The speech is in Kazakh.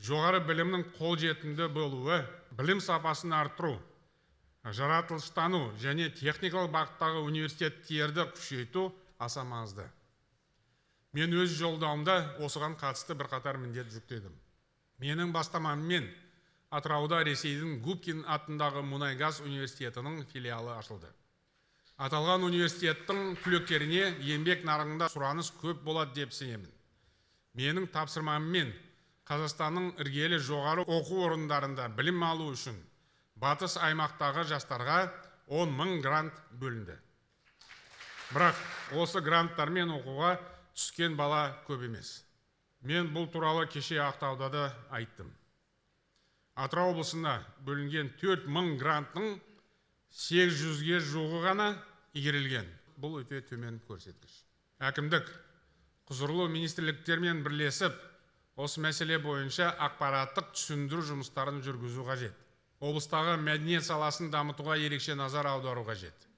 Жоғары білімнің қолжетімді болуы, білім сапасын арттыру, жаратылыстану және техникалық бағыттағы университеттерді күшейту аса маңызды. Мен өз жолдауымда осыған қатысты бірқатар міндет жүктедім. Менің бастамаммен Атырауда Ресейдің Губкин атындағы мұнай-газ университетінің филиалы ашылды. Аталған университеттің түлектеріне еңбек нарығында сұраныс көп болады деп сенемін. Менің тапсырмаммен Қазақстанның іргелі жоғары оқу орындарында білім алу үшін батыс аймақтағы жастарға 10 мың грант бөлінді. Бірақ осы гранттармен оқуға түскен бала көп емес. Мен бұл туралы кеше Ақтауда да айттым. Атырау облысына бөлінген 4 мың гранттың 800-ге жуығы ғана игерілген. Бұл өте төмен көрсеткіш. Әкімдік, құзырлы министрліктермен бірлесіп, осы мәселе бойынша ақпараттық түсіндіру жұмыстарын жүргізу қажет. Облыстағы мәдениет саласын дамытуға ерекше назар аудару қажет.